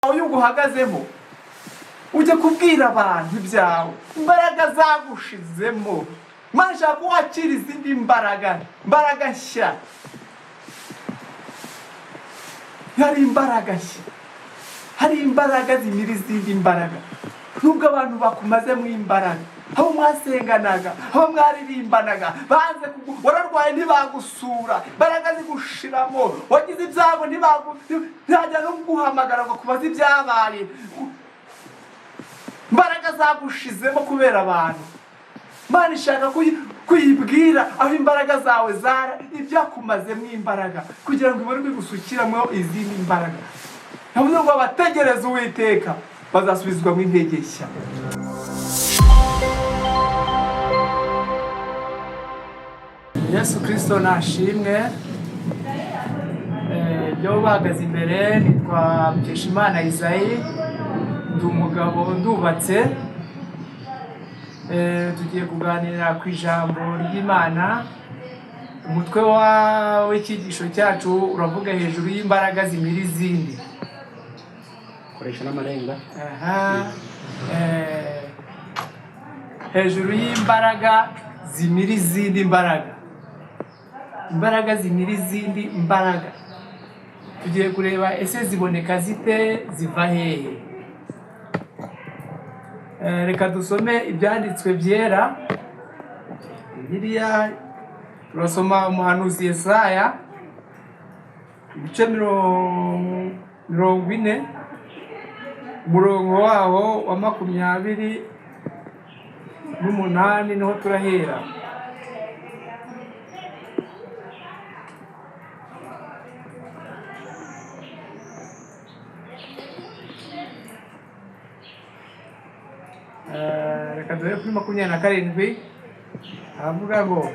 Wawe uguhagazemo, ujya kubwira abantu ibyawe, imbaraga zagushizemo. Imana ishaka ko wakira izindi mbaraga, imbaraga nshya. Hari imbaraga nshya, hari imbaraga zimira izindi mbaraga. Nubwo abantu bakumazemo imbaraga, aho mwasenganaga, aho mwaririmbanaga, banze, wararwaye ntibagusura, imbaraga zigushiramo, wagize ibyago ntihajya no kuguhamagara ngo kubaze ibyabaye, imbaraga zagushizemo kubera abantu. Imana ishaka kuyibwira aho imbaraga zawe zara, ibyakumazemo imbaraga, kugira ngo ibone igusukiramo izindi mbaraga. Navuze ngo abategereza Uwiteka bazasubizwamo intege nshya. Yesu Kirisito nashimwe. Ibyo bahagaze imbere, nitwa Mukeshimana Isaie, ndi umugabo, ndubatse. Tugiye kuganira ku ijambo ry'Imana. Umutwe w'icyigisho cyacu uravuga hejuru y'imbaraga zimira izindi. Koresha n'amarenga. Aha. Hejuru y'imbaraga zimira izindi mbaraga, imbaraga zimira izindi mbaraga. Tugiye kureba ese ziboneka zite, ziva hehe? Reka dusome ibyanditswe byera, Bibiliya. Turasoma umuhanuzi Yesaya, ibice 40, umurongo waho wa 28, niho turahera. Reka duhere kuri 27. Aravuga ngo: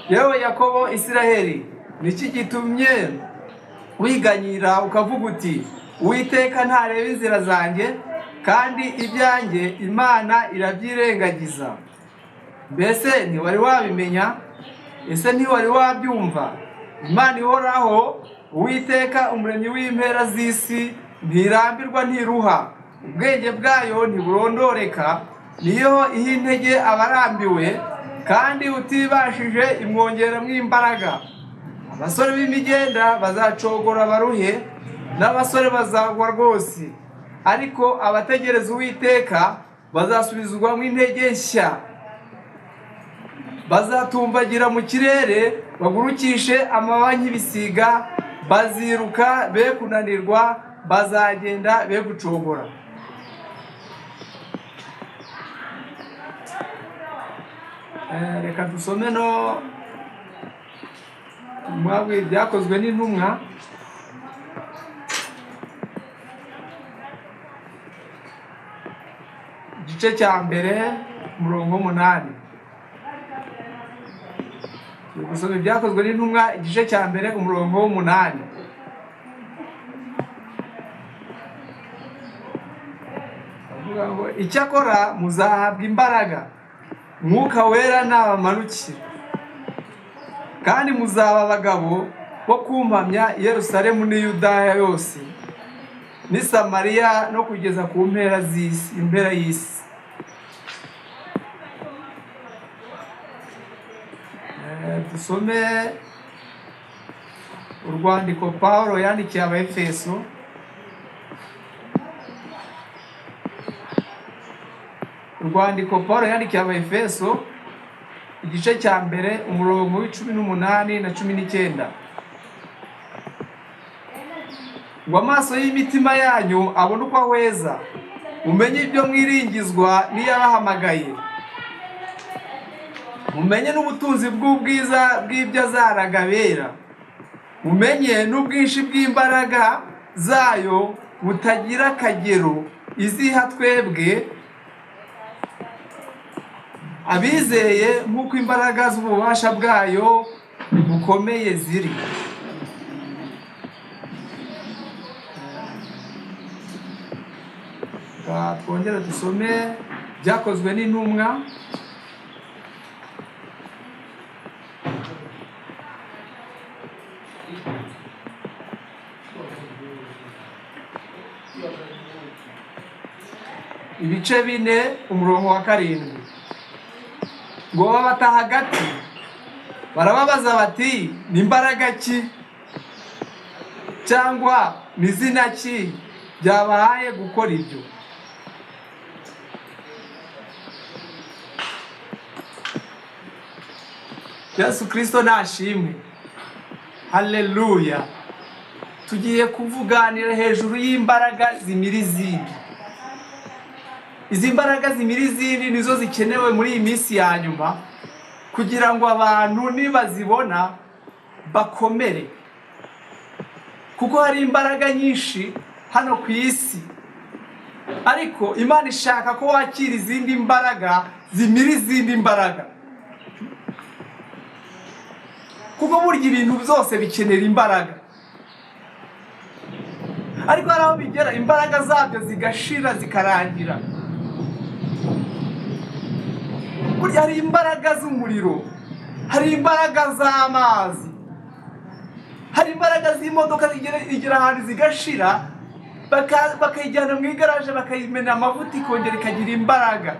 "Yewe Yakobo, Isiraheli, niki gitumye wiganyira ukavuga uti: 'Uwiteka ntareba inzira zanjye, kandi ibyanjye Imana irabyirengagiza'? Mbese ntiwari wabimenya? Ese ntiwari wabyumva? Imana ihoraho, Uwiteka umuremyi w'impera z'isi, ntirambirwa, ntiruha, ubwenge bwayo ntiburondoreka. Niyo iha intege abarambiwe, kandi utibashije imwongeramo imbaraga. Abasore b'imigenda bazacogora baruhe, n'abasore bazagwa rwose, ariko abategereza Uwiteka bazasubizwamo intege nshya, bazatumbagira mu kirere, bagurukishe amababa nk'ibisiga, baziruka be kunanirwa, bazagenda be gucogora." Reka dusome no mwabwe Ibyakozwe n'Intumwa, igice cya mbere, umurongo w'umunani. Turi gusoma Ibyakozwe n'Intumwa, igice cya mbere, umurongo w'umunani. Avuga ngo: "Icyakora muzahabwa imbaraga, Mwuka Wera nabamanukira, kandi muzaba abagabo bo kumpamya i Yerusalemu n'i Yudaya yose n'i Samariya no kugeza ku mpera z'isi, impera y'isi." Dusome urwandiko Pawulo yandikiye Abaefeso, urwandiko Paul yandikiye Abaefeso, igice cya mbere, umurongo wa 18 na 19, ngo: "Amaso y'imitima yanyu abone uko ahweza, mumenye ibyo mwiringizwa n'iyabahamagaye, mumenye n'ubutunzi bw'ubwiza bw'ibyo azaraga abera, mumenye n'ubwinshi bw'imbaraga zayo butagira akagero iziha twebwe abizeye, nk'uko imbaraga z'ububasha bwayo bukomeye ziri." Reka twongere dusome Byakozwe n'Intumwa, Ibice 4 umurongo wa 7, ngo babata hagati barababaza bati: "Ni imbaraga ki cyangwa ni izina ki byabahaye gukora ibyo?" Yesu Kristo nashimwe, haleluya. Tugiye kuvuganira hejuru y'imbaraga zimira izindi. Izi mbaraga zimira izindi nizo zikenewe muri iyi minsi ya nyuma, kugira ngo abantu nibazibona bakomere, kuko hari imbaraga nyinshi hano ku isi, ariko Imana ishaka ko wakira izindi mbaraga zimira izindi mbaraga, kuko burya ibintu byose bikenera imbaraga, ariko hari aho bigera imbaraga zabyo zigashira zikarangira. Burya hari imbaraga z'umuriro, hari imbaraga z'amazi, hari imbaraga z'imodoka zigera ahantu zigashira, bakayijyana mu igaraje bakayimena amavuta ikongera ikagira imbaraga.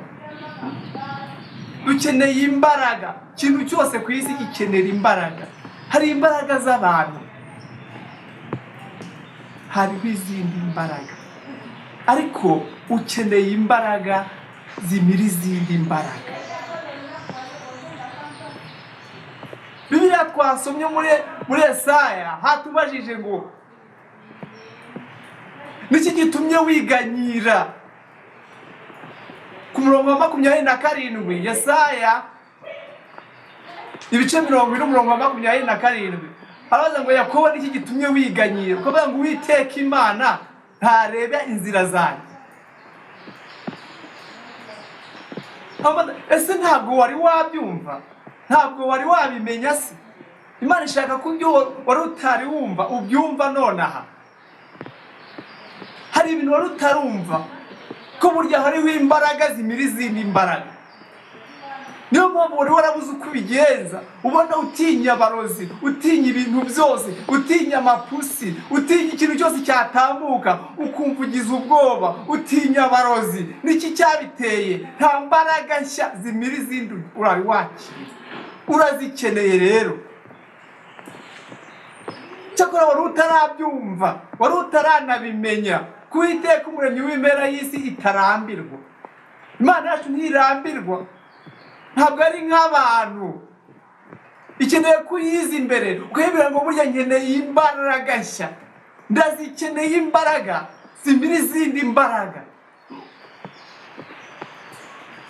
Dukeneye imbaraga, ikintu cyose ku isi gikenera imbaraga. Hari imbaraga z'abantu, hariho izindi mbaraga, ariko ukeneye imbaraga zimira izindi mbaraga. Bibiliya twasomye muri Yesaya hatubajije ngo niki gitumye wiganyira? Ku murongo wa 27, Yesaya ibice 40 umurongo wa 27, arabaza ngo: "Yakobo, niki gitumye wiganyira?" Ukavuga ngo: "Uwiteka Imana ntareba inzira zanjye." Ese ntabwo wari wabyumva? Ntabwo wari wabimenya se? Imana ishaka ko ibyo wari utari wumva ubyumva nonaha. Hari ibintu wari utarumva, ko burya hariho imbaraga zimira izindi mbaraga. Niyo mpamvu wari warabuze uko ubigenza, ubona utinya abarozi, utinya ibintu byose, utinya amapusi, utinya ikintu cyose cyatambuka, ukumva ugize ubwoba, utinya abarozi. Niki cyabiteye? Nta mbaraga nshya zimira izindi urari wakira, urazikeneye rero. Cyakora wari utarabyumva, wari utaranabimenya ko Uwiteka umuremyi w'impera y'isi itarambirwa. Imana yacu ntirambirwa, ntabwo ari nk'abantu. Ikeneye kuyiza imbere ukayibwira ngo: "Burya nkeneye imbaraga nshya, ndazikeneye imbaraga zimira izindi mbaraga."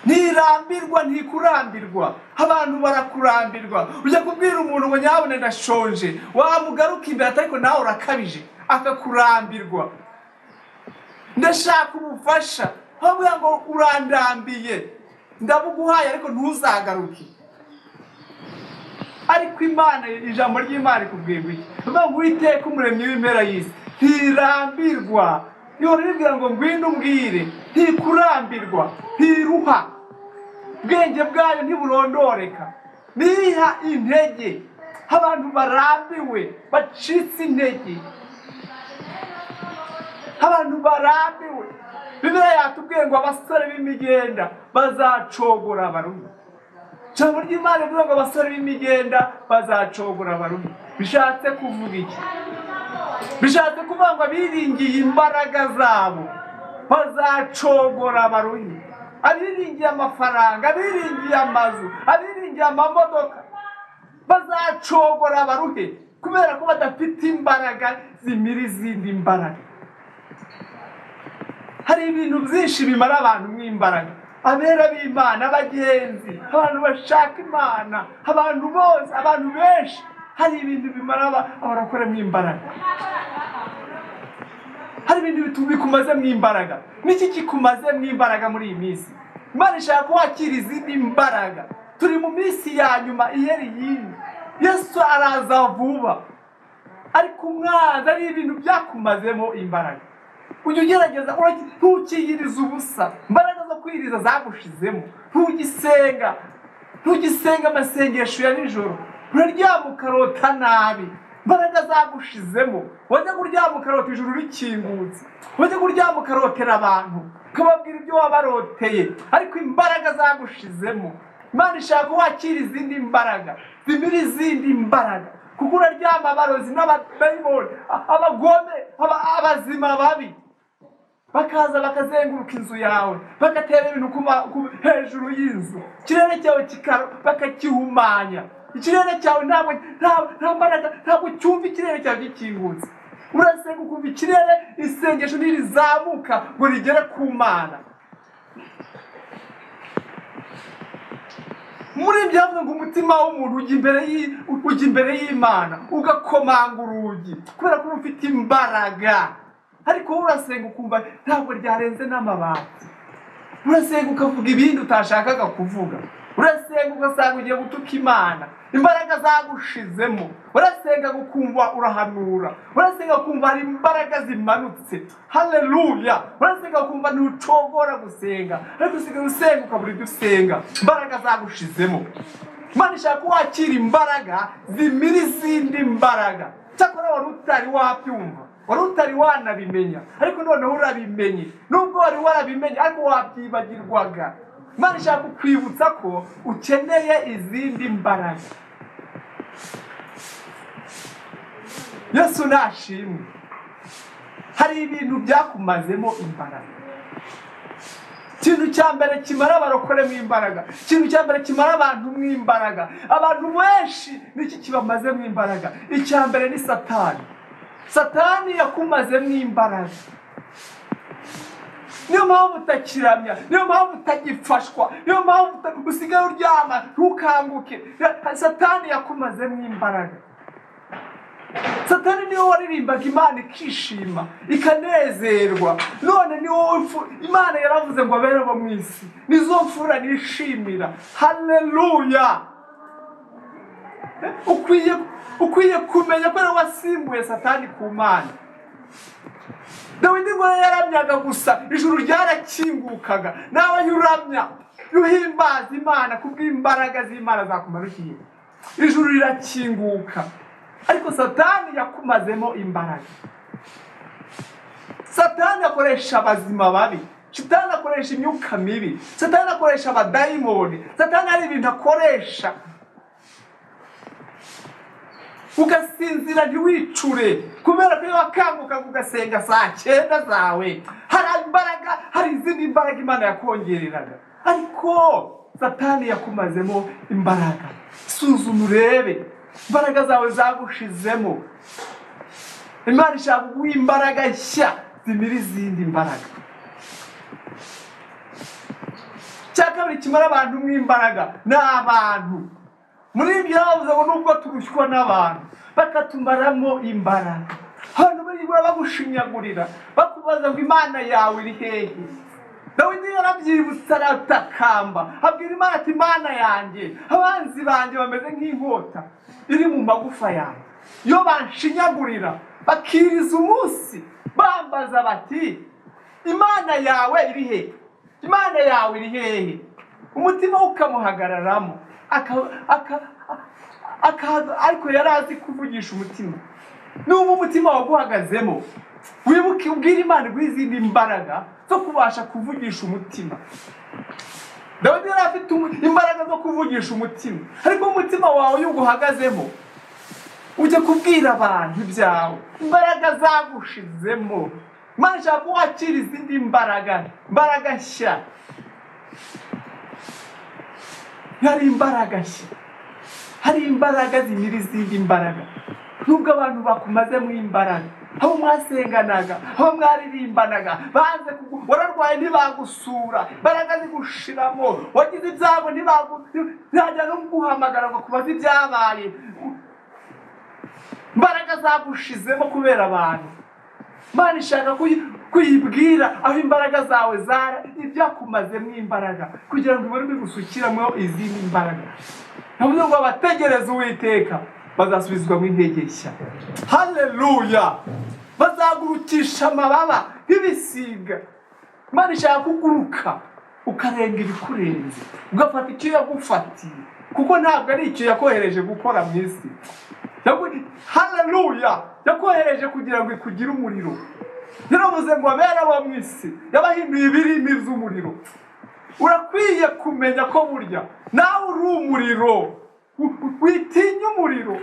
Ntirambirwa, ntikurambirwa. Abantu barakurambirwa. Ujya kubwira umuntu ngo: "Nyabune ndashonje," wamugaruka imbere ariko nawe urakabije, akakurambirwa. "Ndashaka ubufasha," aho ngo: "Urandambiye, ndabuguhaye ariko ntuzagaruke." Ariko Imana, ijambo ry'Imana ikubwira iki? Ngo: "Uwiteka umuremyi w'impera y'isi ntirambirwa." Ihora ibibwira ngo: "Ngwino umbwire." Ntikurambirwa, ntiruha, ubwenge bwayo ntiburondoreka, niha intege abantu barambiwe, bacitse intege, abantu barambiwe. Bibiliya yatubwiye ngo abasore b'imigenda bazacogora abaruhi. Ijambo ry'Imana rivuga ngo abasore b'imigenda bazacogora abaruhi. Bishatse kuvuga iki? Bishatse kuvuga ngo abiringiye imbaraga zabo bazacogora abaruhi. Abiringiye amafaranga, abiringiye amazu, abiringiye amamodoka bazacogora abaruhe, kubera ko badafite imbaraga zimira izindi mbaraga. Hari ibintu byinshi bimara abantu mw'imbaraga. Abera b'Imana, abagenzi, abantu bashaka Imana, abantu bose, abantu benshi, hari ibintu bimara abarakora mw'imbaraga. Hari ibintu bikumaze mw'imbaraga. Niki kikumaze mw'imbaraga muri iyi minsi? Imana ishaka ko wakira izindi mbaraga. Turi mu minsi ya nyuma ihera iyindi. Yesu araza vuba, ariko umwanzi ari ibintu byakumazemo imbaraga. Ujya ugerageza, ntukiyiriza ubusa, imbaraga zo kwiriza zagushizemo. Ntugisenga, ntugisenga amasengesho ya nijoro, uraryama ukarota nabi. Imbaraga zagushizemo. Wajya kuryama ukarota ijuru rikingutse, wajya kuryama ukarotera abantu, ukababwira ibyo wabaroteye, ariko imbaraga zagushizemo. Imana ishaka ko wakira izindi mbaraga, zimira izindi mbaraga, kuko uraryama abarozi n'abadayimoni, abagome, abazima babi bakaza bakazenguruka inzu yawe, bagatera ibintu hejuru y'inzu, ikirere cyawe bakakihumanya. Ikirere cyawe ntabwo nta mbaraga, ntabwo cyumva ikirere cyawe gikingutse. Urasenga ukumva ikirere, isengesho ntirizamuka ngo rigere ku Mana. Muri ibyo yavuze ngo umutima w'umuntu ujya imbere y'Imana ugakomanga urugi, kubera ko uba ufite imbaraga. Ariko wowe urasenga ukumva ntabwo ryarenze n'amabati, urasenga ukavuga ibindi utashakaga kuvuga, urasenga ugasanga ugiye gutuka Imana, imbaraga zagushizemo. Urasenga ukumva urahanura, urasenga ukumva hari imbaraga zimanutse. Haleluya! Urasenga ukumva ntucogora gusenga, ariko usigaye usenga ukabura ibyo usenga, imbaraga zagushizemo. Imana ishaka ko wakira imbaraga zimira izindi mbaraga. Cyakora wari utari wabyumva, wari utari wanabimenya, ariko noneho urabimenye. Nubwo wari warabimenye ariko wabyibagirwaga. Imana ishaka kukwibutsa ko ukeneye izindi mbaraga. Yesu nashimwe. Hari ibintu byakumazemo imbaraga. Ikintu cya mbere kimara abarokore mu imbaraga, ikintu cya mbere kimara abantu mu imbaraga, abantu benshi niki kibamaze mu imbaraga? Icya mbere ni Satani. Satani yakumaze mu imbaraga. Niyo mpamvu utakiramya, niyo mpamvu utagifashwa, niyo mpamvu usigaye uryama ntukanguke. Satani yakumaze mu imbaraga. Satani niwe waririmbaga Imana ikishima ikanezerwa, none ni wowe. Imana yaravuze ngo abere bo mu isi nizo mfura nishimira. Haleluya! Ukwiye kumenya ko wasimbuye Satani ku Mana. Dawidi ngo yaramyaga gusa, ijuru ryarakingukaga. Nawe uramya uhimbaza Imana kubw'imbaraga z'Imana zakumanukiye, ijuru rirakinguka. Ariko Satani yakumazemo imbaraga. Satani akoresha abazima babi, Satani akoresha imyuka mibi, Satani akoresha abadayimoni, Satani hari ibintu akoresha. Ugasinzira ntiwicure, kubera ko iyo wakanguka ugasenga saa 9 zawe, hari imbaraga, hari izindi mbaraga Imana yakongereraga. Ariko Satani yakumazemo imbaraga. Suzuma urebe imbaraga zawe zagushizemo. Imana ishaka kuguha imbaraga nshya zimira izindi mbaraga. Cya kabiri kimara abantu mu imbaraga ni abantu. Muri ibyo bavuze ngo nubwo turushywa n'abantu bakatumaramo imbaraga, abantu baribura bagushinyagurira, bakubaza ngo Imana yawe iri hehe? Dawidi yarabyibutse aratakamba, abwira Imana ati Imana yanjye, abanzi banjye bameze nk'inkota iri mu magufa yanjye, iyo banshinyagurira bakiriza umunsi bambaza bati Imana yawe iri hehe? Imana yawe iri hehe? Umutima ukamuhagararamo, ariko yari azi kuvugisha umutima. Nuba umutima waguhagazemo, wibuke ubwire Imana iguhe izindi mbaraga zo kubasha kuvugisha umutima. Dawidi yari afite imbaraga zo kuvugisha umutima, ariko umutima wawe iyo uguhagazemo ujya kubwira abantu ibyawe, imbaraga zagushizemo. Imana ishaka ko wakira izindi mbaraga, imbaraga nshya. Hari imbaraga nshya, hari imbaraga zimira izindi mbaraga. Nubwo abantu bakumazemo imbaraga, aho mwasenganaga, aho mwaririmbanaga, banze wararwaye ntibagusura, imbaraga zigushiramo, wagize ibyago ntibajya no kuguhamagara ngo kubaze ibyabaye, imbaraga zagushizemo kubera abantu. Imana ishaka kuyibwira aho imbaraga zawe zara, ibyakumazemo imbaraga, kugira ngo ibone bigusukiramo izindi mbaraga. Navuze ngo abategereza Uwiteka bazasubizwamo intege nshya. Haleluya! Bazagurukisha amababa nk'ibisiga. Imana ishaka kuguruka ukarenga ibikurenze, ugafata icyo yagufatiye, kuko ntabwo ari icyo yakohereje gukora mu isi. Haleluya! Yakohereje kugira ngo ikugire umuriro. Yaravuze ngo abera bo mu isi yabahinduye ibirimi by'umuriro. Urakwiye kumenya ko burya nawe uri umuriro. Witinya umuriro,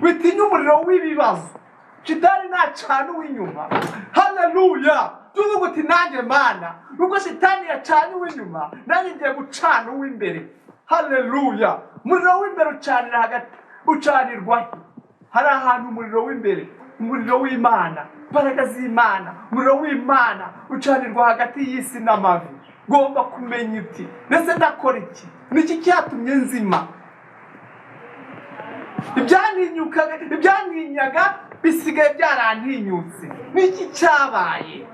witinya umuriro w'ibibazo. Shitani ntacana uw'inyuma. Haleluya! Tuvuga uti nanjye Mana, nubwo shitani yacanye uw'inyuma, nanjye ngiye gucana uw'imbere. Haleluya! Umuriro w'imbere ucanira hagati, ucanirwa he? Hari ahantu umuriro w'imbere, umuriro w'Imana, imbaraga z'Imana, umuriro w'Imana ucanirwa hagati y'isi n'amavi. Ugomba kumenya uti ndetse ndakora iki? Niki cyatumye nzima? Ibyantinyaga bisigaye byarantinyutse. Niki cyabaye?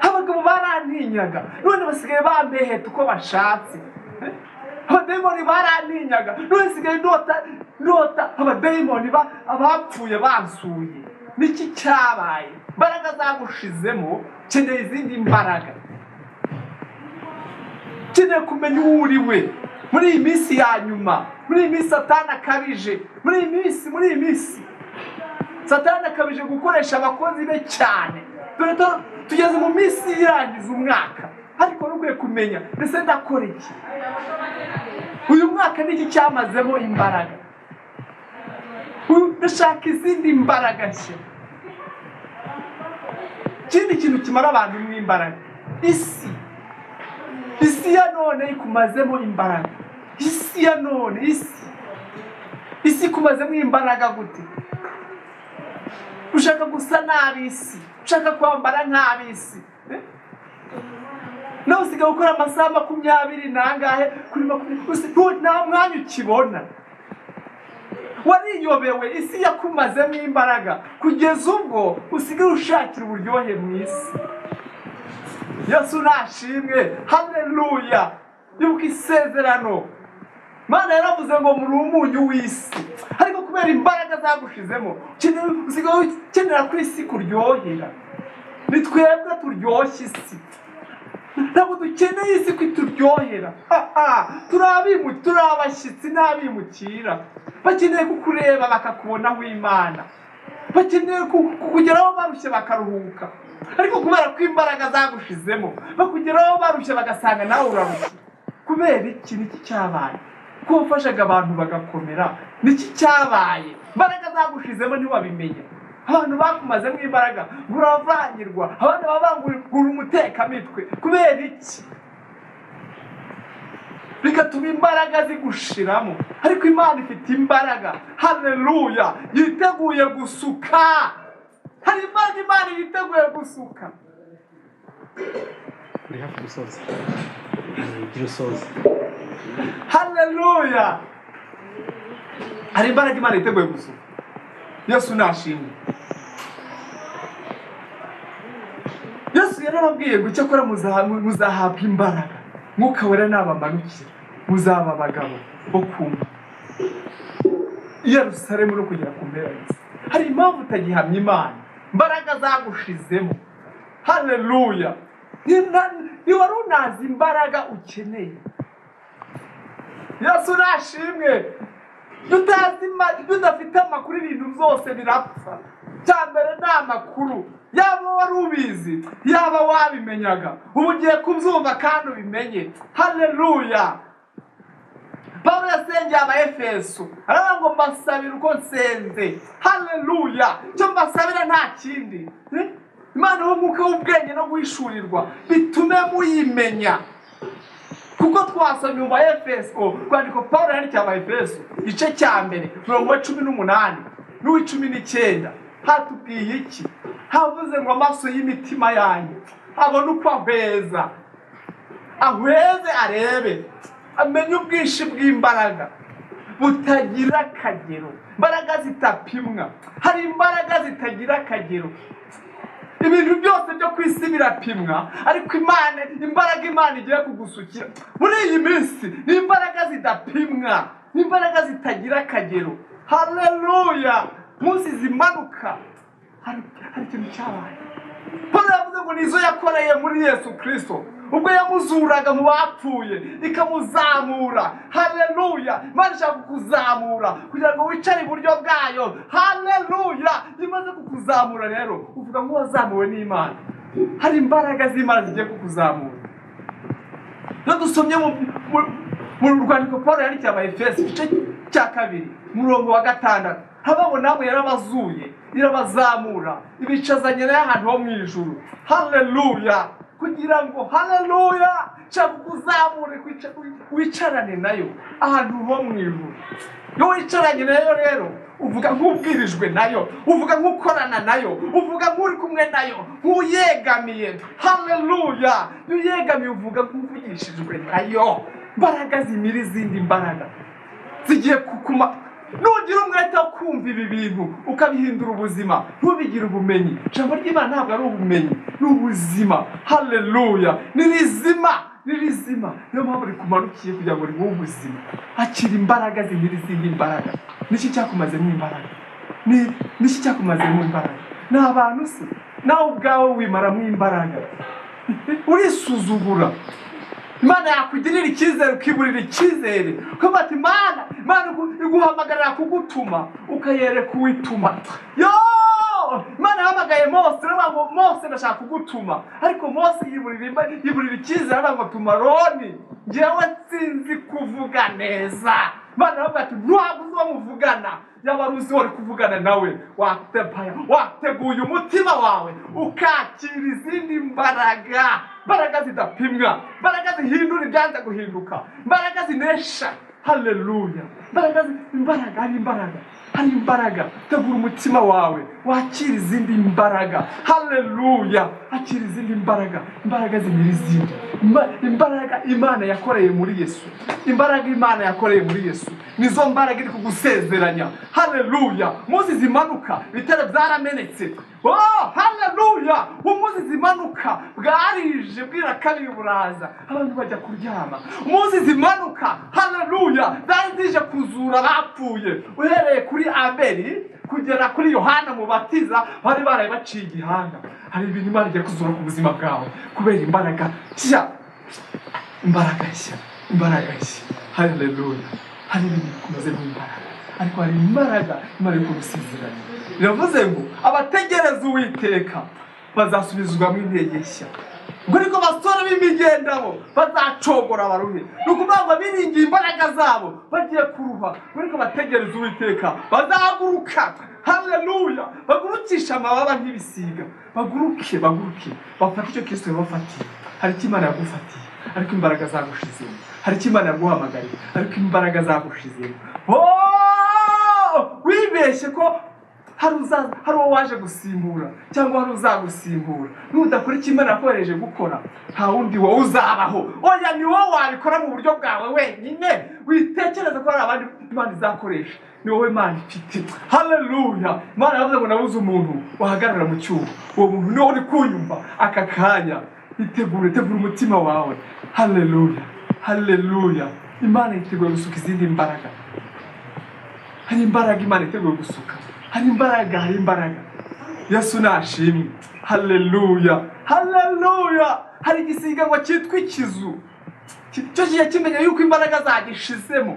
Abagabo barantinyaga, none basigaye bambeheta uko bashatse. Abadayimoni barantinyaga, none nsigaye ndota abadayimoni abapfuye bansuye. Niki cyabaye? Imbaraga zagushizemo, keneye izindi mbaraga. Ukeneye kumenya uwo uri we muri iyi minsi ya nyuma, muri iyi minsi Satani akabije, muri iyi minsi Satani akabije gukoresha abakozi be cyane. Dore tugeze mu minsi irangiza umwaka, ariko nukwiye kumenya ndetse ndakora iki uyu mwaka, niki cyamazemo imbaraga. Ndashaka izindi mbaraga nshya. Ikindi kintu kimara abantu mu imbaraga, isi. Isi ya none ikumazemo imbaraga. Isi ya none, isi ikumazemo imbaraga gute? Ushaka gusa n'ab'isi, ushaka kwambara nk'ab'isi, Nawe usigaye ukora amasaha 20 n'angahe kuri 20, nta mwanya ukibona. Wariyobewe, isi yakumazemo imbaraga kugeza ubwo usigaye ushakira uburyohe mu isi. Yesu nashimwe, haleluya. Ibuka isezerano Mana yaravuze ngo muri umunyu w'isi, ariko kubera imbaraga zagushizemo usigaye ukenera ko isi kuryohera. Ni twebwe turyoshya isi, ntabwo dukeneye isi ko ituryohera. Turi abashyitsi n'abimukira, bakeneye kukureba bakakubonaho Imana, bakeneye kukugeraho barushye bakaruhuka. Ariko kubera ko imbaraga zagushizemo, bakugeraho barushye bagasanga nawe urarushye. Kubera iki? Niki cyabaye? Ko wafashaga abantu bagakomera, niki cyabaye? Imbaraga zagushizemo ntiwabimenya. Abantu bakumazemo imbaraga, ngo uravangirwa, abandi babangura umutekamitwe. Kubera iki? Bigatuma imbaraga zigushiramo. Ariko Imana ifite imbaraga, haleluya, yiteguye gusuka. Hari imbaraga Imana yiteguye gusuka. Uri hafi gusoza, gira usoze. Haleluya! Hari imbaraga Imana yiteguye gusuka. Yesu nashimwe. Yesu yarababwiye ngo icyakora muzahabwa imbaraga, Mwuka Wera nabamanukira, muzaba abagabo bo kumva i Yerusalemu no kugera ku mpera y'isi. Hari impamvu utagihamya Imana, imbaraga zagushizemo. Haleluya! Ntiwari unazi imbaraga ukeneye. Yesu nashimwe. Udafite amakuru ibintu byose birapfa. Cya mbere ni amakuru, yaba wari ubizi, yaba wabimenyaga, ubu ugiye kubyumva kandi ubimenye. Haleluya! Pawulo yasengeye Abaefeso, aravuga ngo mbasabira uko nsenze. Haleluya! Icyo mbasabira nta kindi, Imana w'umwuka w'ubwenge no guhishurirwa bitume muyimenya. Kuko twasomye mu Baefeso, rwandiko Pawulo yandikiye Abaefeso, igice cya 1 umurongo wa 18 n'uwa 19, hatubwiye iki? Havuze ngo amaso y'imitima yanyu abone uko ahweza, ahweze arebe, amenye ubwinshi bw'imbaraga butagira akagero, imbaraga zitapimwa. Hari imbaraga zitagira akagero. Ibintu byose byo ku isi birapimwa, ariko Imana, imbaraga Imana igiye kugusukira muri iyi minsi ni imbaraga zidapimwa, ni imbaraga zitagira akagero. Haleluya! Munsi zimanuka hari ikintu cyabaye. Paul yavuze ngo nizo yakoreye muri Yesu Kristo. Ubwo yamuzuraga mu bapfuye ikamuzamura. Haleluya! Imana ishaka kukuzamura kugira ngo wicare iburyo bwayo. Haleluya! Imaze kukuzamura rero uvuga nk'uwazamuwe n'Imana. Hari imbaraga z'Imana zigiye kukuzamura. Iyo dusomye mu rwandiko Paul yandikiye Abaefeso, igice cya 2, umurongo wa 6, habaho namwe yarabazuye, irabazamura, ibicazanye nayo ahantu ho mu ijuru. Haleluya! Kugira ngo, haleluya, nshaka kukuzamura wicarane nayo ahantu ho mu ijuru. Iyo wicaranye nayo rero uvuga nk'ubwirijwe nayo, uvuga nk'ukorana nayo, uvuga nk'uri kumwe nayo, nk'uyegamiye. Haleluya! Iyo uyegamiye uvuga nk'uvugishijwe nayo. Imbaraga zimira izindi mbaraga zigiye kukuma. Nugira umwete wo kumva ibi bintu ukabihindura ubuzima, ntubigire ubumenyi. Ijambo ry'Imana ntabwo ari ubumenyi, ni ubuzima. Haleluya! Ni rizima, ni rizima. Niyo mpamvu rikumanukiye kugira ngo riguhe ubuzima. Akira imbaraga zimira izindi mbaraga. Niki cyakumazemo imbaraga? Niki cyakumazemo imbaraga? Ni abantu se? Nawe ubwawe wimaramo imbaraga, urisuzugura. Imana yakugirira icyizere ukiburira icyizere, ukavuga ati Imana iguhamagarira kugutuma, ukayereka uwituma. Yo! Imana yahamagaye Mose, iravuga ngo Mose ndashaka kugutuma, ariko Mose yiburira icyizere, aravuga ngo tuma Aroni, njyewe sinzi kuvuga neza. Imana iravuga ati ntabwo uzi uwo muvugana, yaba ari uzi uwo uri kuvugana nawe, wateguye umutima wawe ukakira izindi mbaraga, imbaraga zidapimwa, imbaraga zihindura ibyanze guhinduka, imbaraga zinesha. Haleluya! Imbaraga, imbaraga, hari imbaraga, hari imbaraga. Tegura umutima wawe wakira izindi mbaraga. Haleluya! Akira izindi mbaraga, imbaraga zimira izindi. Imbaraga Imana yakoreye muri Yesu, imbaraga Imana yakoreye muri Yesu nizo mbaraga iri kugusezeranya. Haleluya! Muzi zimanuka, ibitare byaramenetse. Oh, haleluya! Umuzi zimanuka bwarije, bwira kabiri buraza, abantu bajya kuryama. Umuzi zimanuka, haleluya, zari zije kuzura abapfuye, uhereye kuri Abeli kugera kuri Yohana Mubatiza, bari baraye baciye igihanga. Hari ibintu Imana igiye kuzura ku buzima bwawe kubera imbaraga nshya, imbaraga nshya, imbaraga nshya. Haleluya! Hari ibintu bikomeze mu imbaraga, ariko hari imbaraga Imana iri kugusezeranya. Biravuze ngo abategereza Uwiteka bazasubizwamo intege nshya, ngo ariko basore b'imigendabo bazacogora baruhe. Ni ukuvuga ngo biringiye imbaraga zabo bagiye kuruha, ngo ariko bategereza Uwiteka bazahaguruka. Haleluya! Bagurukisha amababa nk'ibisiga, baguruke, baguruke, bafate icyo Kristo yabafatiye. Hari icyo Imana yagufatiye, ariko imbaraga zagushizemo. Hari icyo Imana yaguhamagariye, ariko imbaraga zagushizemo. Oh! Wibeshye ko hari uwo waje gusimbura cyangwa hari uzagusimbura. Nudakora icyo Imana yakohereje gukora, nta wundi wowe uzabaho. Oya, ni wowe wabikora mu buryo bwawe wenyine. Witekereza ko hari abandi Imana izakoresha, ni wowe Imana ifite. Haleluya! Imana yavuze ngo nabuze umuntu wahagarara mu cyuho. Uwo muntu niwe uri kunyumva aka kanya. Itegure, tegura umutima wawe. Haleluya, haleluya! Imana yiteguye gusuka izindi mbaraga. Hari imbaraga Imana iteguye gusuka, hari imbaraga, hari imbaraga. Yesu nashimwe. Haleluya, haleluya! Hari igisiga ngo cyitwa ikizu, cyo kijya kimenya yuko imbaraga zagishizemo.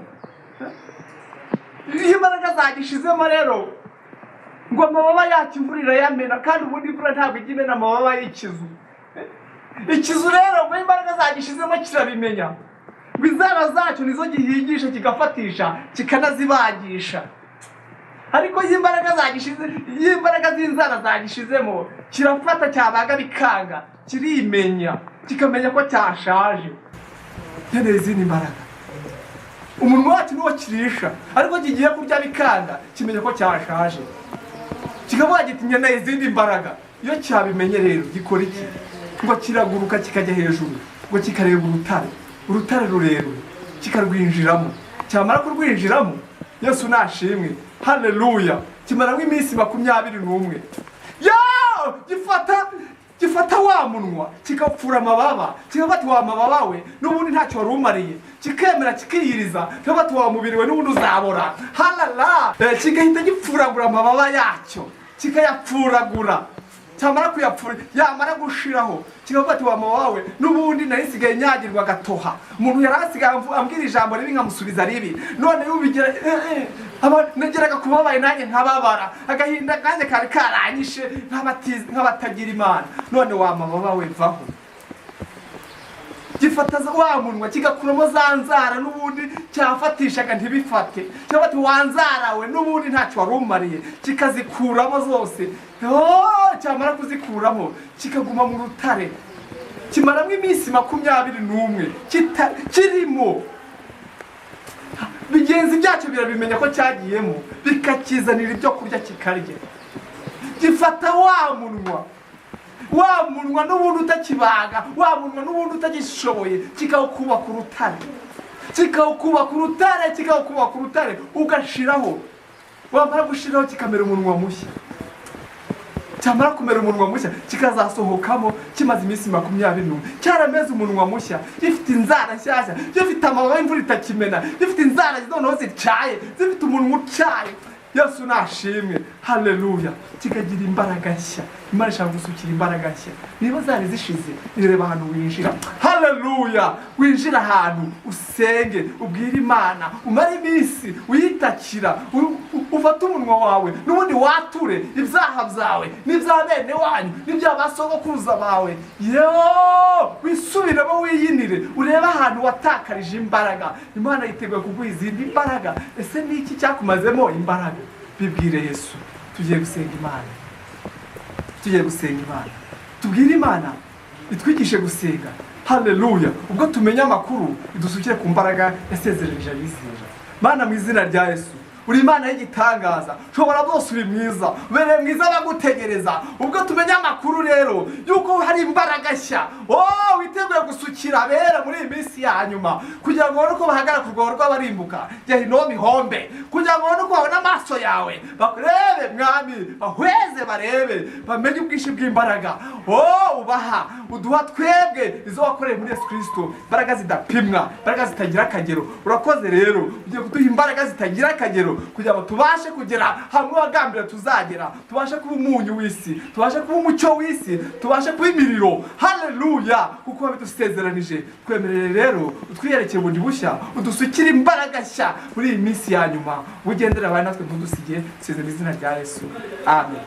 Iyo imbaraga zagishizemo rero, ngo amababa yacyo imvura irayamena, kandi ubundi imvura ntabwo ijya imena amababa y'ikizu. Ikizu rero ngo imbaraga zagishizemo kirabimenya, ngo inzara zacyo nizo gihingisha, kigafatisha, kikanazibagisha. Ariko iyo imbaraga zagishize, iyo imbaraga z'inzara zagishizemo, kirafata, cyabaga bikanga, kirimenya, kikamenya ko cyashaje, nkeneye izindi mbaraga. Umunwa wacu niwo kirisha, ariko kigiye kurya bikanga, kimenya ko cyashaje, kikavuga giti nkeneye izindi mbaraga. Iyo cyabimenye rero gikora iki? Ngo kiraguruka kikajya hejuru, ngo kikareba urutare, urutare rurerure, kikarwinjiramo. Cyamara kurwinjiramo, Yesu nashimwe, haleluya, kimaramo iminsi 21. Yo! Gifata wa munwa kigapfura amababa, kikafata wa mababa we n'ubundi ntacyo wari umariye, kikemera kikiyiriza, kikafata wa mubiri we n'ubundi uzabora. Halala! Kigahita gipfuragura amababa yacyo, kikayapfuragura. Cyamara kuyapfura, yamara gushiraho, kikavuga ati: "Wa mama wawe, n'ubundi nari nsigaye nyagirwa agatoha. Umuntu yari asigaye ambwira ijambo ribi nkamusubiza ribi. None ubigira nageraga kubabaye nanjye nkababara, agahinda kanjye kari karanyishe nk'abatagira Imana. None wa mama wawe, vaho." Gifata wa munwa, kigakuramo za nzara n'ubundi cyafatishaga ntibifate. Cyangwa ati: "Wa nzara we, n'ubundi ntacyo wari umariye." Kikazikuramo zose. Oh, cyamara kuzikuramo kikaguma mu rutare, kimaramo iminsi 21 kirimo. Bigenzi byacyo birabimenya ko cyagiyemo, bikakizanira ibyo kurya kikarya. Gifata wa munwa, wa munwa n'ubundi utakibaga, wa munwa n'ubundi utagishoboye, kikawukuba ku rutare, kikawukuba ku rutare, kikawukuba ku rutare, ugashiraho. Wamara gushiraho kikamera umunwa mushya. Cyamara kumera umunwa mushya, kikazasohokamo kimaze iminsi 21 cyarameze umunwa mushya, gifite inzara nshyashya, gifite amababa y'imvura itakimena, gifite inzara noneho zicaye, zifite umunwa ucaye. Yesu nashimwe, haleluya! Kikagira imbaraga nshya. Imana ishaka gusukira imbaraga nshya. Niba zari zishize, ireba ahantu winjira. Haleluya! Winjira ahantu usenge, ubwire Imana, umare iminsi uyitakira, ufate umunwa wawe n'ubundi wature ibyaha byawe n'ibya bene wanyu n'ibya ba sogokuruza bawe. Yo wisubiremo, wiyinire, urebe ahantu watakarije imbaraga. Imana yiteguye kuguha izindi mbaraga. Ese ni iki cyakumazemo imbaraga? Bibwire Yesu. Tugiye gusenga Imana, tugiye gusenga Imana, tubwire Imana itwigishe gusenga. Haleluya! Ubwo tumenye amakuru, idusukire ku mbaraga yasezeranije abizera. Mana, mu izina rya Yesu, uri Imana y'igitangaza, ushobora byose, uri mwiza, ubereye mwiza abagutegereza. Ubwo tumenye amakuru rero yuko hari imbaraga nshya, oh, witeguye gusukira abera muri iyi minsi ya nyuma, kugira ngo ubone uko bahagarara ku rwobo rw'abarimbuka, Gehinomu ihombe, kugira ngo ubone uko babona amaso yawe, bakurebe Mwami, bahweze, barebe, bamenye ubwinshi bw'imbaraga, oh, ubaha, uduha twebwe izo wakoreye muri Yesu Kirisito, imbaraga zidapimwa, imbaraga zitagira akagero. Urakoze rero, ugiye kuduha imbaraga zitagira akagero kugira ngo tubashe kugera hamwe wagambira tuzagera, tubashe kuba umunyu w'isi, tubashe kuba umucyo w'isi, tubashe kuba imiriro. Haleluya! Kuko wabidusezeranije. Twemerere rero utwiyerekeye bundi bushya, udusukire imbaraga nshya muri iyi minsi ya nyuma. Ugendera abaye natwe, ntudusige. Dusize mu izina rya Yesu, amen.